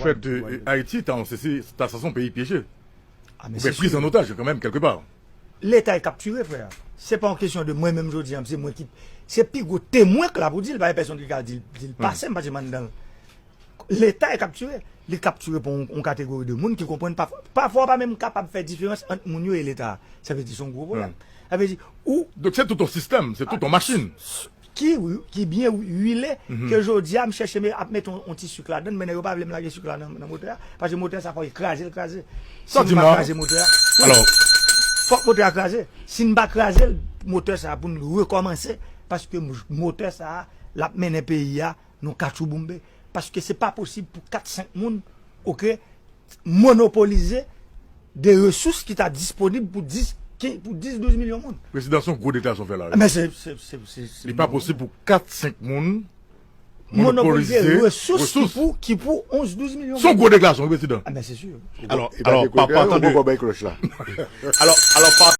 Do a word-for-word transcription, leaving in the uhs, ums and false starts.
An fèt, Ayiti ta yon, se, se, ta, sa se yon peyi pyeje. Ah, men Ou fè se priz sir. An otaj kanmenm, kèlkepa. Leta e kaptire, frè. Se pa yon kesyon de mwen menm jodi a, se mwen ki. Se pi gwo temwen k la pou di l, pa gen pèsonn ki ka di l, di l pase m, paske m anndan l. Leta e kaptire. Li kaptire pou yon, yon kategori de moun ki konprann pafwa. Pafwa, w pa menm kapab fè diferans ant moun yo e Leta. Sa vle di se yon gwo pwoblèm. Sa vle di, ou Donk, se tout yon sistèm, se tout yon machin. ki, ki byen wile, ke jodi a, m chèche me, ap mete yon, yon ti sik ladan, men nèg yo pa vle m lage sik la nan, nan motè a, paske motè sa fò l kraze, l kraze. Si Sa w di m m pa la? Kraze motè a, Alò, fòk motè a kraze. Si m pa kraze l, motè sa pou l rekòmanse, paske m- motè sa, l ap mennen peyi a nan katchouboumbe. Paske se pa posib pou kat senk moun, oke, monopolize de resous ki ta disponib pou dis, ki, pou dis, douz milyon moun. Prezidan, se yon gwo deklarasyon w fè la. Men se, se, se, se, se Li pa posib pou kat, senk moun monopolize monopolize resous ki resous. Pou, ki pou onz, douz milyon Se yon moun. Gwo deklarasyon, wi, Prezidan. Ah, men se sir. Alò, E pa alò, dekretè, pa, pa ou tande. poko bay klòch la. Alò, alò, pa